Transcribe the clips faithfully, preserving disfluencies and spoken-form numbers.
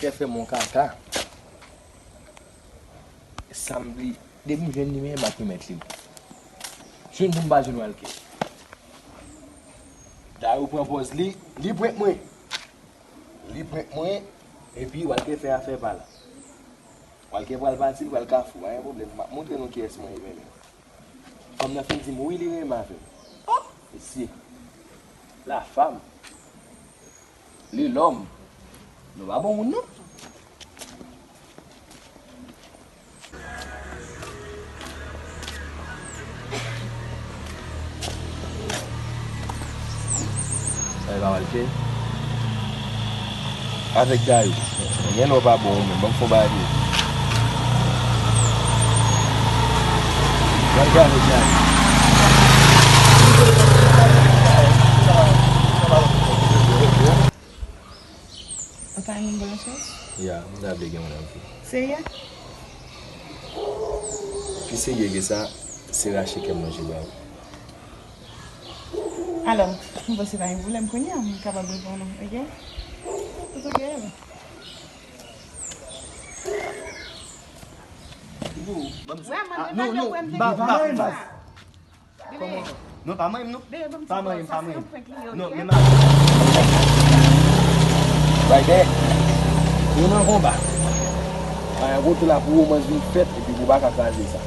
Kè fè m yon kaka. Sa m vle, depi m jwenn li, men m ap remèt li l. Jwenn pou m pa jwenn Walker. Dayou pran pòz li, li prank mwen. Li prank mwen, epi Walker fè afè pa l. Walker pral pati, l pral Kafou, pa gen pwoblèm. M ap montre nou kiyès mwen ye, menm. Fanm nan fin di m wi, li renmen avè m. Oh, mesye. La femme. Li lòm. Nou pa bon moun, non. Sa e pa Walker? Avèk Dayou. Gen lè w pa bon ou menm. Ban m fè yon bagay pou ou. Walker avèk Dayou. Ou pa renmen blanchès? Ya, m ta vle gen yon nan vi. Serye? Pi serye ke sa, se rache kè m manje ba ou. Alò, m panse pa gen pwoblèm kounye a, m kapab reponn ou, oke? Ou tou gen. Wè, mwen te pa janm wè m te gen sa. Kòman? Non, pa manyen m, non. Pa manyen m, pa manyen m. Non, men m ap. Bay dèyè. Nou nan konba. Ay, kote la pou womans vin fèt, epi pou pa ka kraze sa.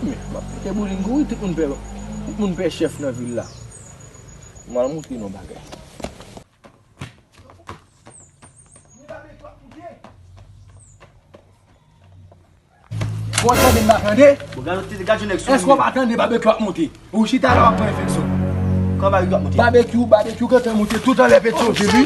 Men, m ap pete boulin kouri, tout moun pè, tout moun pè chèf nan vil la. M al montre nou bagay. Bon, tande m pa tande? Bon, gade, gade yon nèg sou. Èske w pa tande babekyou ap monte? Ou chita la w ap pran enfeksyon. Kòman babekyou ap monte? Babekyou, babekyou gentan monte tout anlè Petyon, wi.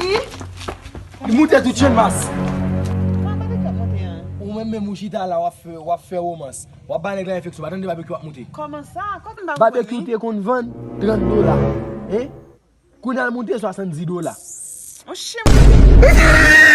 Li monte tout Channmas. Kòman babekyou ap monte an? Ou menm menm ou chita la w ap fè, w ap fè womans. W ap ba nèg la enfeksyon, pa tande babekyou ap monte. Kòman sa? Kote m pa konprann li? Babekyou te konn vann trant dola. Hein? Kounye a l monte swasanndiz dola. Monchè, mwen.